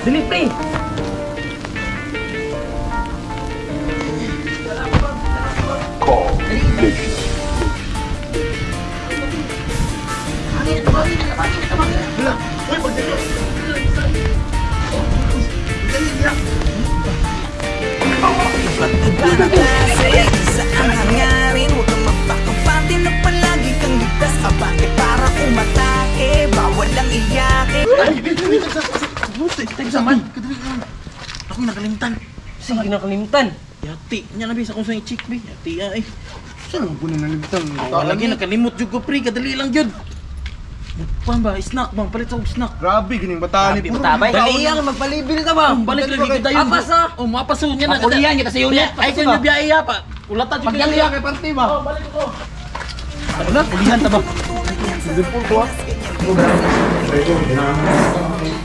Dili, pre. Ibang klase, isa ang hangarin. Huwag kang magpakapati na palagi kang ligtas. Abante para umatake, bawal ang iyake. Time sa man. Kadali lang. Ako nakalimtan. Sige, nakalimtan. Yati nya na bi sa kung sa chick bi. Yati ah eh. Saan ang puno nalimtan? Wala lagi nakalimot jud ko, pre, kadali lang jud. Kuan ba, snack bang palit sa og snack. Grabe, gining bataan ni Grabe, batabay. Dali ang magpalibil ta ba? Balik lagi kita yun. Apas ah. Oh, mapaso niya na. Pakulihan kita sa unit. Ay ko niya biyahe pa. Ulata jud. Pagdali kay party ba? Oh, balik ko. Wala, kulihan ta ba? Liverpool ko ah.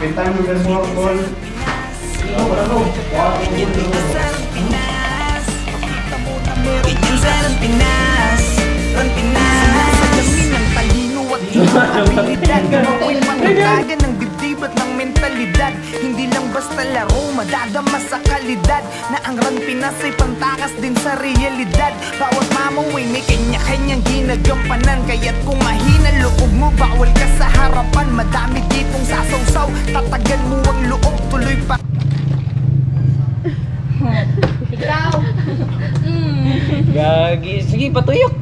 Pintay mo yung ball ball. Ganyan dito sa Pinas. Ganyan sa Pinas. Run Pinas. Salamin ng talino at iyong abilidad. Ako'y manutagan ng dibdib at ng mentalidad. Hindi lang basta laro, madadama sa kalidad. Na ang Run Pinas ay pantakas din sa realidad. Bawat mamaw ay may kanya-kanyang ginagampanan. Kaya't kung mahina loob mo, bawal ka sa harapan. Madami ditong sasawsaw, tatagan mo ang loob, tuloy pa. Ikaw. Gagi, sige patuyok.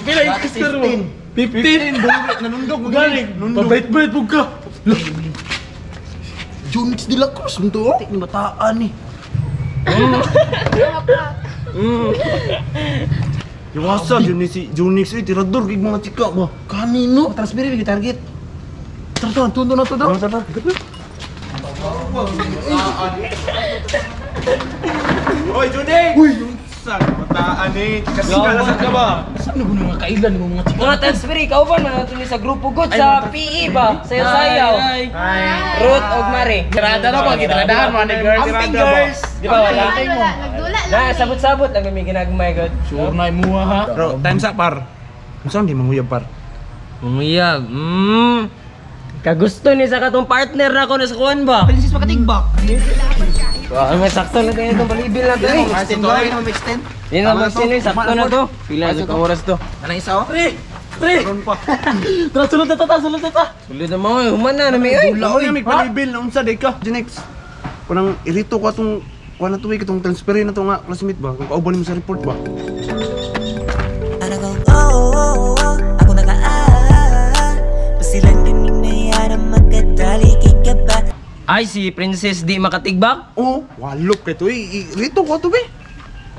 Pila yung score mo? 15. Nanundog mo Galing. Nundog. Pabait-bait pug ka. Junix de la Cruz nito oh. Ni bataan ni. Iwasa jud ni si Junix eh tirador kig mga chika ba. Kanino? Transfer yung target. Tara, tara, tundo na to daw. Tara, tara. Oy, Junix! Uy, unsa bataan eh. Kasi kalasan ka ba? Saan na mga kailan mo mga chika? Mga transfer, ikaw ba na ni sa grupo good sa PE ba? Sayaw-sayaw. Ruth og Mare. Tirada na ba? Gitiradahan mga ni girls. Amping girls. Di ba wala? Wala, nagdula lang. Na sabot-sabot lang kami ginagmay god. Sure na imuha ha. Bro, time sa par. Unsa di manguyab par? Manguyab. Kagusto ni sa katong partner na ako na sa kuan ba? Princess Makatigbak. Wow, may sakto na tayo itong palibil na to eh. Extend ba? Extend. Hindi na mag-extend eh, sakto na to. Pila sa oras to. Anong isa oh? Pre! Pre! Karon pa. Tara, sulod na ta, ta, sulod na ta. Sulod na mga, human na nami oy. Wala oy, may palibil na unsa day ka. Junix. Kunang irito ko atong kuan na tuig itong transfer na to nga classmate ba? Kung kauban nimo sa report ba? Ano ko, oh, oh, oh, ako naka ah, pasilan kanina yan ang magkadali kay ka ba? Ay, si Princess di makatigbak? Oo, walop kay to eh. Irito ko ato be.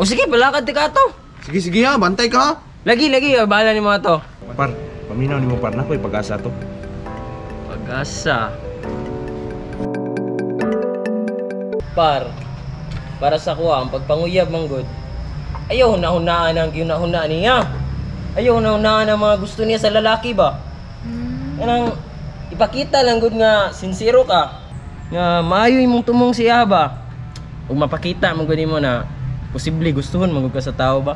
O sige, palakad ti ka to. Sige sige ha, bantay ka ha. Lagi, lagi, oh, bahala ni mga to. Par, paminaw nimo par na ko'y pag-asa to. Pag-asa. Par, para sa kuha, ang pagpanguyab manggod, ayaw hunahunaan ang ginahunaan niya. Ayaw hunahunaan ang mga gusto niya sa lalaki ba? Kanang ipakita lang gud nga sincero ka. Nga maayo imong tumong siya ba? Ug mapakita man gud nimo na posible gustuhon man gud ka sa tao ba?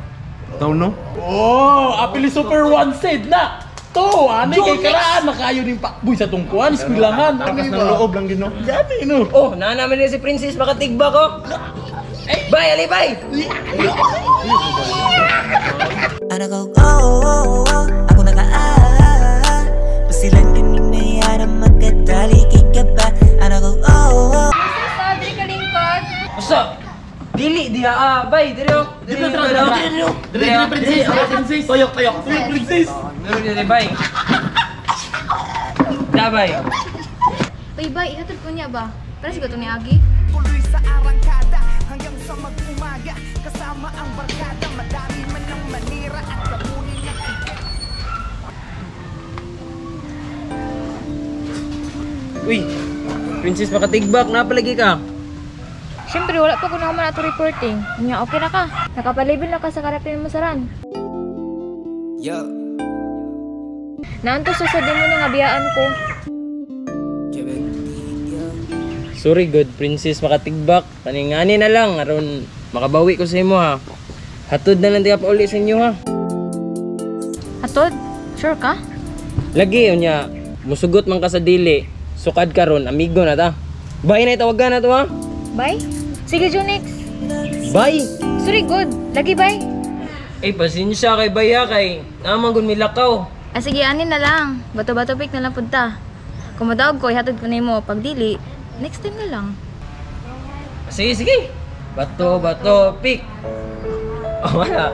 Taon no? Oh, apili super one said na. To, ani kay karaan nakayo ning pakboy sa tungkuan, eskwelahan. Takas ng loob lang gino. Gani no. Oh, naa naman niya si Princess makatigba ko. Bye, ali bye. Ano ko, oh, oh, oh, ako naka ah, pasilan kanina yan ang magkadali kay ka ba? Ano ko, oh, oh, Princess, ah, diri ka lingkod. Usa. Dili diha ah, bay diri oh. Diri Dili, dili, dili, dili, dili, princess, dili, princess. Toyok, toyok. Dili, princess. Diri diri bay. Da bay. Uy, bay, ihatod ko niya ba? Para siguro ni Agi. Tuloy sa arangkada hanggang sa mag-umaga. Kasama ang barkada, madami man ang manira at kamunin na. Uy, Princess makatigbak na palagi ka. Siyempre, wala pa ko naman ato reporting. Nya, okay na ka. Nakapalibel na ka sa karapin mo saran. Yo. Naantos sa mo na nga biyaan ko. Sorry good Princess makatigbak. Kaningani na lang aron makabawi ko sa imo ha. Hatod na lang di ka pa uli sa inyo ha. Hatod? Sure ka? Lagi unya musugot man ka sa dili, sukad karon amigo na ta. Bye na tawagan na to ha. Bye? Sige, Junix. Bye. Sorry, good. Lagi, bye. Eh pasensya kay baya kay naman gud milakaw. Ah, sige, anin na lang. Bato-bato pick na lang punta. Kung madaog ko, ihatod ko na mo. Pag dili, next time na lang. Sige, sige. Bato, bato, pick. Oh, wala.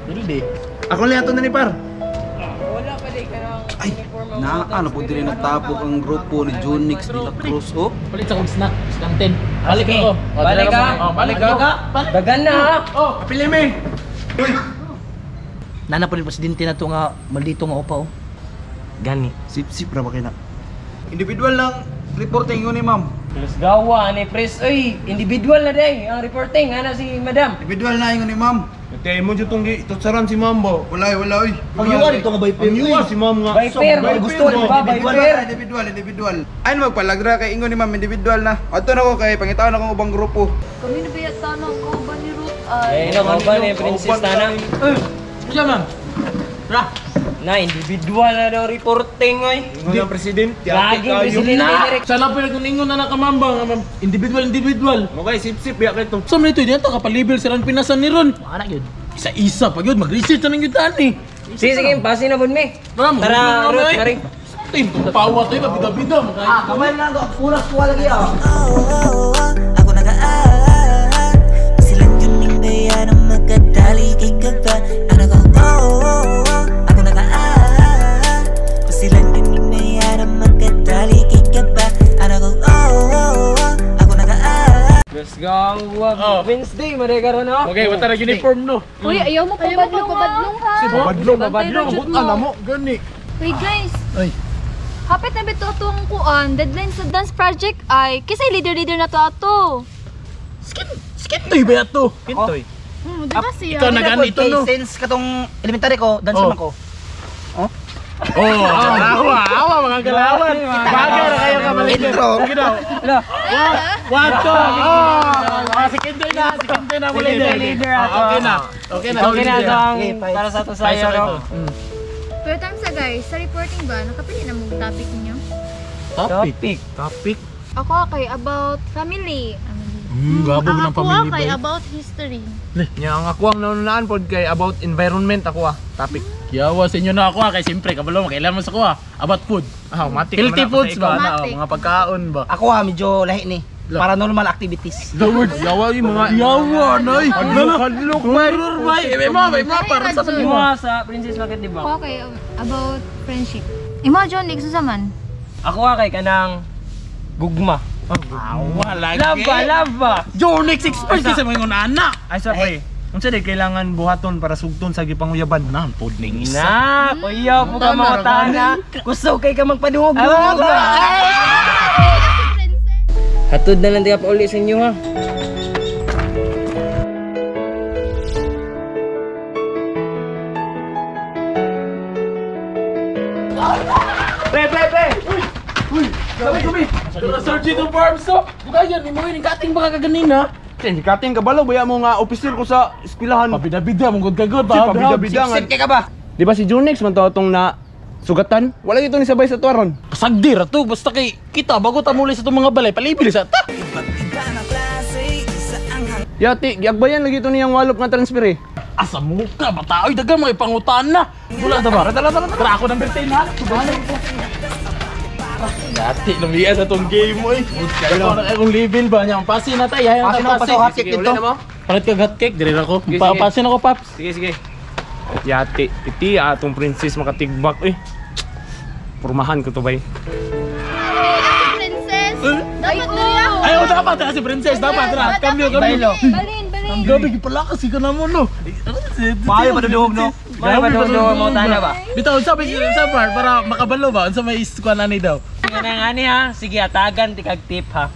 Hindi. Ako lang ato na ni par. Wala pa di ka ng Ay, naa na po diri nagtapok ang grupo ni Junix de la Cruz oh. Palit sa kong snack, sa kantin. Balik Sige. ako. Balik ka. Oh, balik ka. Dagan na ha. Oh, Pili me. Nana pa rin presidente na to nga maldito nga opa oh. Gani. Sip-sip ra ba kay na. Individual lang reporting yun ni ma'am. Plus gawa ni pres oy, individual na day ang reporting ana si madam. Individual na ingon ni ma'am. Kaya mo jud tong tutsaran si ma'am ba? Wala wala oy. Ang yuwa dito nga by pair, Ang yuwa si ma'am nga. By pair, By gusto pair, ni ba by Individual pair? na, individual, individual. Ay magpalagra kay ingon ni ma'am individual na. Adto na ko kay pangitaon akong ubang grupo. Kami na ba yata ng kauban ni Ruth Eh, no, kauban ni Princess Tana. Eh, siya ma'am. Ra. Na individual na daw reporting oy. Ingon ang presidente. Lagi presidente Na. direct. Sana pa nag-ingon na nakamamba nga ma'am. Individual, individual. Mo kay sip-sip ya kay to. Sa man ito, di na to kapalibel si Ran Pinasan ni Ron. Ana gyud. Isa-isa pa yun, mag-research na ng yutan eh. Sige, sige, pasin na pud mi. Tara, mo. Tara, Ruth, mari. Team, kung pawa to, eh, bida-bida. Ah, kamay lang ko kulang kuha lagi ah. Ako nag-aa Silang yun bayan ang magkadali kay ka ba? Ano ko, oh, ako nag-aa Silang yun bayan ang magkadali kay ka ba? Ano ko, oh, ako nag-aa Let's go. Oh. Wednesday, mari karon no. Okay, wala na uniform no. Uy, ayaw mo pabadlong, pabadlong ha. Pabadlong, pabadlong. Buta na mo gani. Uy, guys. Ay. Hapit na bito atong kuan, deadline sa dance project ay kisay leader-leader na to ato. Skin, skin to, ba to? Kintoy. Di ba siya? Ikaw na ganito no. Since katong elementary ko, dancer Oh. man ko. Oh, awa, awa mga galawan. Bagay na kayo kabalik. Intro. Sige daw. One, two. Oh, si Kintoy na, si Kintoy na muli. Leader, leader ato. Okay na. Okay na. Okay na ito ang Okay, five. para sa to Five sayo sa no. ito. Pero time sa guys, sa reporting ba, nakapili na mong topic ninyo? Topic. Topic. Ako kay about family. Gabo ng pamilya. kay about history. Nya ang ako ang naunaan pod kay about environment ako ah. Topic. Yawa sa inyo na ako ah, kay siyempre kabalo makailan man sa ko ah. About food. Ah, matik. Healthy foods ba na, oh, Matik. mga pagkaon ba. Ako ah, medyo lahi ni. Paranormal activities. The word yawa yung mga yawa nay. Hadlok, hadlok, Horror bay. Eh mo, may mga para sa Imo sa Princess Bakit di ba? Ako kay about friendship. Imo John, ikaw sa man. Ako ah, kay kanang gugma. Awa lagi. Love ba, love ba? Jonix expert kasi mga anak. Ay sa pre. Unsa day kailangan buhaton para sugton sa gipanguyaban? Na, pod ning isa. Na, kuya po ka mga tana. Kusog kay ka magpadungog. Hatod na lang di ka pa uli sa inyo ha. Tara Sergio Farms to. Bukayan ni mo yung kating baka kaganina. Hindi kating kabalo baya mo nga officer ko sa eskwelahan. Pabida-bida mong good kagod Si pabida-bida nga. Sip kay ka ba? Di ba si Junix man to atong na sugatan? Wala gito ni sabay sa tuwaron. Pasagdi ra to basta kay kita bago ta muli sa itong mga balay palibili sa ta. Yati, giagbayan lagi ito niyang walop nga transfer eh. Asa mo ka bata oy dagan mga ipangutan na. Wala ta ba? Tara tara tara. Ako number 10 ha. Subali ko. Yati lumiya sa tong game oy. Kaya na akong level ba niya. Pasin na tayo. Pasin ako pasok hot cake dito. Palit kag hot cake dire ako. Pasin ako paps. Sige, sige. Yati, iti atong princess makatigbak eh. Pormahan ko to bay. Princess! Dapat na Ay, oh, dapat si princess dapat ra. Cambio cambio. Balin, balin. Grabe gipalakas ka na mo no. Maayo maduduhog no. Maayo maduduhog mo tana ba? Bitaw unsa may sa bar para makabalo ba unsa may iskuan ani daw. Kanang ani ha, sige atagan ti kag tip ha.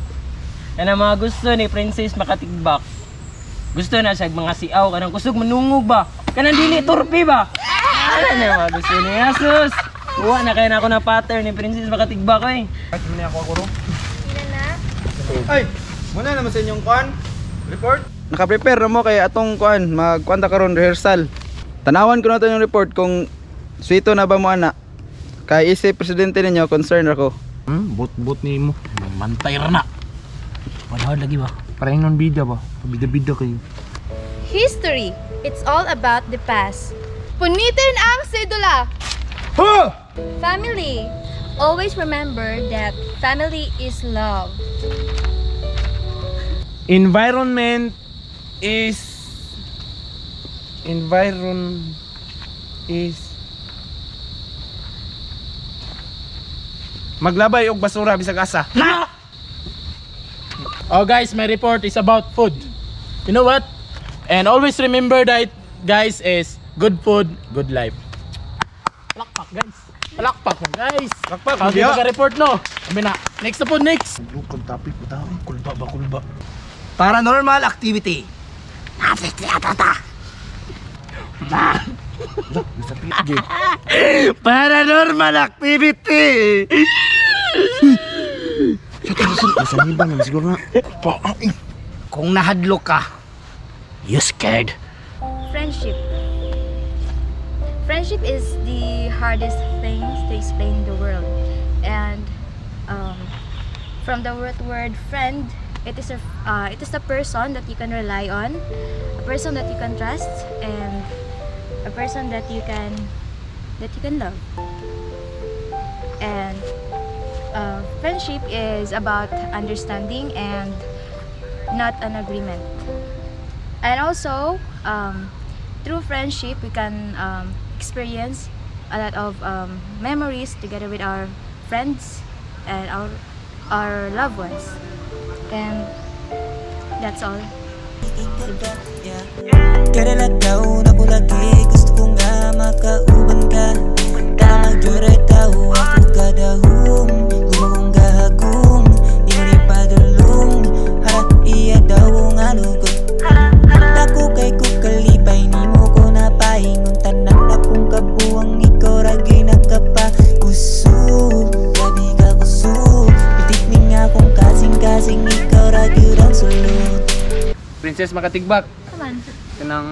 Kanang mga gusto ni Princess makatigbak. Gusto na siya mga siaw kanang kusog manungog ba? Kanang dili turpi ba? Ano na mga gusto ni Jesus? Uwa na kaya na ako na pattern ni Princess makatigbak oy. Ay, muna naman sa inyong kuan. Report. Naka-prepare na mo kay atong kuan, magkuan ta karon rehearsal. Tanawan ko na to yung report kung swito na ba mo ana. Kay isip presidente ninyo concern ako. Bot-bot nimo. Mantay ra na. Panahon lagi ba? Parang non bida ba? Bida-bida kayo. History. It's all about the past. Punitin ang sedula! Family. Always remember that family is love. Environment is environ is maglabay og basura bisag asa. Oh guys, my report is about food. You know what? And always remember that guys is good food, good life. Palakpak guys. Palakpak mo guys. Palakpak, Okay, biya. maka-report no. Sabi na. Next na po, next. Lukang topic mo tao. Kulba ba, kulba. Paranormal activity. Paranormal activity. Masanibang naman siguro na. Kung nahadlok ka, you scared. Friendship. Friendship is the hardest thing to explain in the world. And from the word friend, it is a person that you can rely on, a person that you can trust, and a person that you can love. And friendship is about understanding and not an agreement. And also, through friendship, we can experience a lot of memories together with our friends and our loved ones. And that's all. Karalagaw na ko lagi, gusto ko nga makauban ka. Tara mag-joyride tao, ako kadahong. Gumagong gahagong, di mo rin padulong. Hara, iya daw nga lugod. Dako kay ko kalipay, ni mo ko napaingon. Tanan akong kabuang, ikaw ragay nagkapakusog. Grabe ka kusog, pitik ni nga kong kasing-kasing, ikaw ragay ang sulod. Princess Makatigbak, Come on. kanang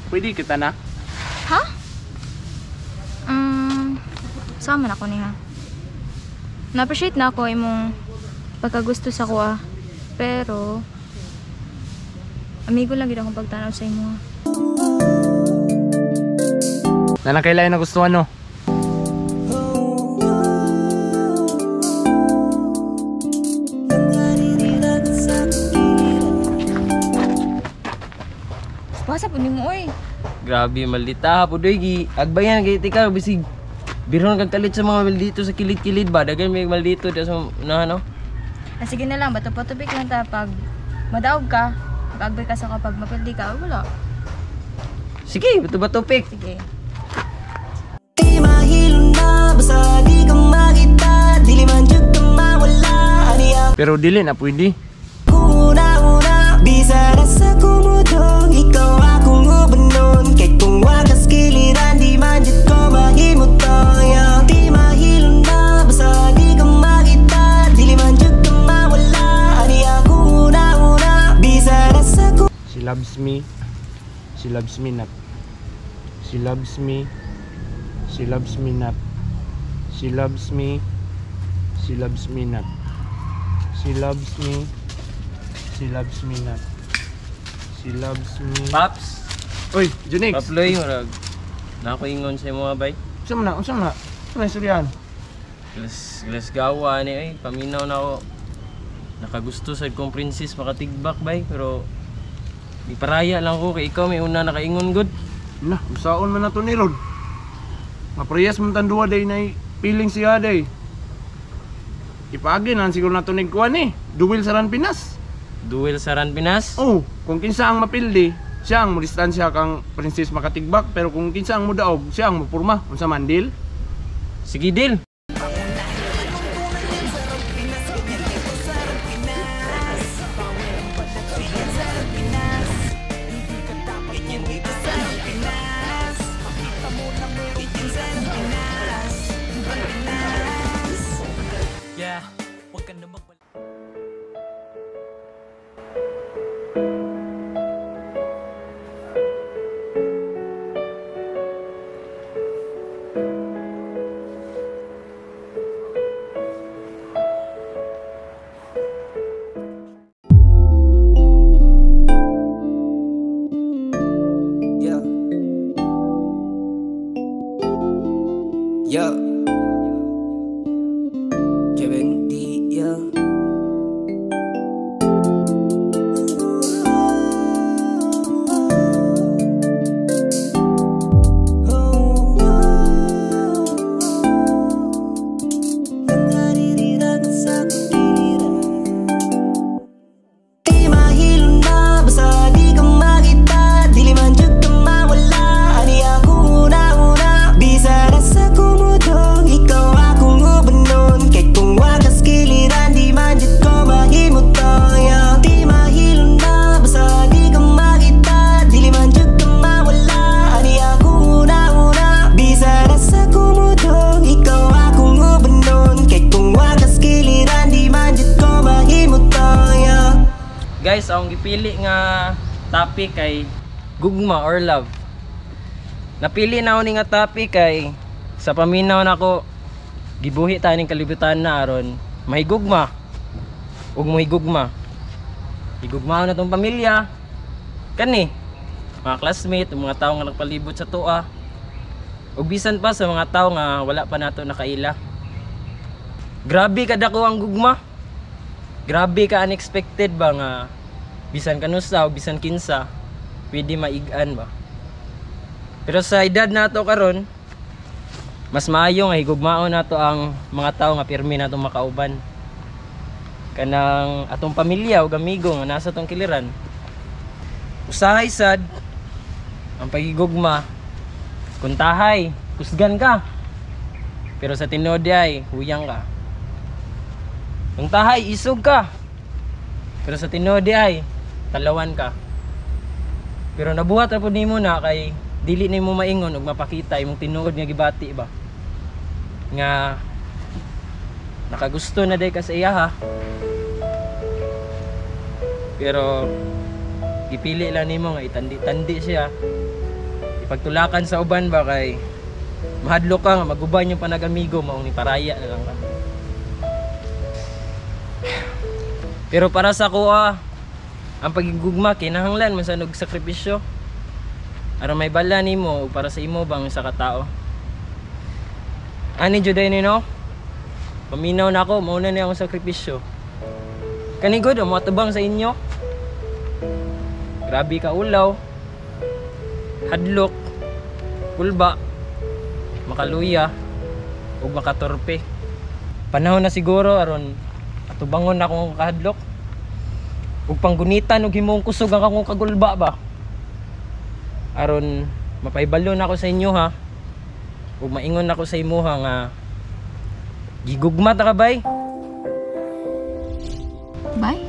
pwede kita na. Ha? Sama na ko niya. Na-appreciate na ako imong pagkagusto sa kuha. Pero, amigo lang gid akong pagtanaw sa imo. Nanang kailangan na gustuhan no. Basa po nimo oy. Grabe maldita po doy gi. Agbayan kay tika bisig. Biron kag kalit sa mga maldito sa kilid-kilid ba. Dagan may maldito da sa unahan no. Ah, sige na lang, bato patubik lang ta pag madaog ka, pag-agbay ka sa kapag mapildi ka, wala. Sige, bato-bato pick. Sige. Di mahilo na, basta di ka makita. Dili man jud ka mawala. Ani Pero dili na pwede. ako una-una. Bisa na sa kumudong, ikaw akong ubanon. Kay kung wakas kiliran, di man jud ko mahimutong. Yeah. Di mahilo na, basta di ka makita. Dili man jud ka mawala. Ani ako una-una. Bisa na sa She loves me. She loves me not. She loves me. She loves me not. She loves me. She loves me not. She loves me. She loves me not. She loves me. Paps, Oy, Junix. Paploy murag. Na ako ingon sa imo bay. Unsa man na? Unsa man na? Unsa man istoryahan? Glass gawa ni ay paminaw na ako. Nakagusto sad kong princess Makatigbak bay pero di paraya lang ko kay ikaw may una nakaingon gud. Na, usaon man na to ni Rod. Mapriyas man tan duha day nay piling siya day. Ipaagi na siguro na to ni kuan eh. Duel sa Ran Pinas. Duel sa Ran Pinas. Oh, kung kinsa ang mapildi, siya ang mudistansya kang Princess Makatigbak, pero kung kinsa ang mudaog, siya ang mupurma. Unsa man deal? Sige deal. Yeah, wag ka na magbalik. Yo. Kevin D, yeah. Di mahilo na, basta di ka makita. Dili man jud ka mawala. Ani ako una-una. Bisa na sa kumudong, ikaw akong ubanon. Kay kung wakas kiliran, di man jud ko mahimutong, yeah. Di mahilo na, basta di ka makita. Dili man jud ka mawala. Ani ako una-una. Bisa na sa kumudong, ikaw akong ubanon. Kay kung wakas kiliran, di man jud ko mahimutong, yeah. Guys, akong gipili nga topic kay gugma or love. Napili na ako ni nga topic kay sa paminaw nako gibuhi ta ning kalibutan na aron mahigugma ug mohigugma. Higugmaon na tong pamilya kani mga classmate, mga tawo nga nagpalibot sa tuwa, ug bisan pa sa mga tawo nga wala pa nato nakaila. Grabe kadako ang gugma. Grabe ka unexpected ba nga bisan kanusa o bisan kinsa pwede maigan ba. Pero sa edad nato karon, mas maayo nga higugmaon nato ang mga tawo nga pirmi natong makauban. Kanang atong pamilya ug amigo nga nasa tong kiliran. Usahay sad ang pagigugma, kung tahay, kusgan ka. Pero sa tinuod ay huyang ka. Kung tahay, isog ka. Pero sa tinuod ay talawan ka. Pero nabuhat ra pud nimo na kay dili nimo maingon ug mapakita imong tinuod nga gibati ba. Nga nakagusto na day ka sa iya ha. Pero gipili lang nimo nga itandi-tandi siya. Ipagtulakan sa uban ba kay mahadlok ka nga maguban yung panagamigo, maong ni paraya na lang ka. Pero para sa kuha, ang pagigugma kinahanglan man sa og sakripisyo. Aron may bala nimo ug para sa imo bang sa katao. Ani jud ni no? Paminaw na ako, mao na ni akong sakripisyo. Kani gud mo atubang sa inyo. Grabe ka ulaw. Hadlok, kulba, makaluya ug makatorpe. Panahon na siguro aron atubangon na akong kahadlok. Ug panggunitan ug himong kusog ang akong kagulba ba. Aron mapahibalo na ako sa inyo ha. Ug maingon ako sa imuha nga gigugma ta ka bay. Bye.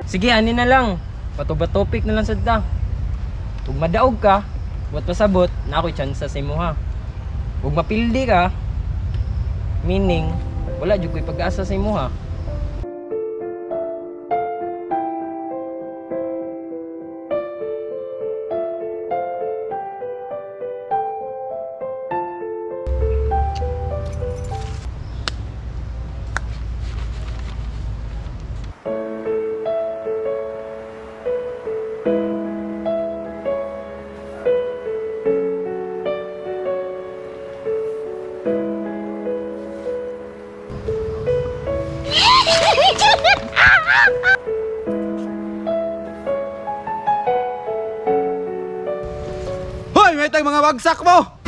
Sige, ani na lang. Patuba-topic na lang sad ta. Ug madaog ka, buot pasabot, na ako'y tsansa sa imuha. Ug mapildi ka, meaning wala jud ko'y pag-asa sa imuha. Hoy, may tag mga bagsak mo.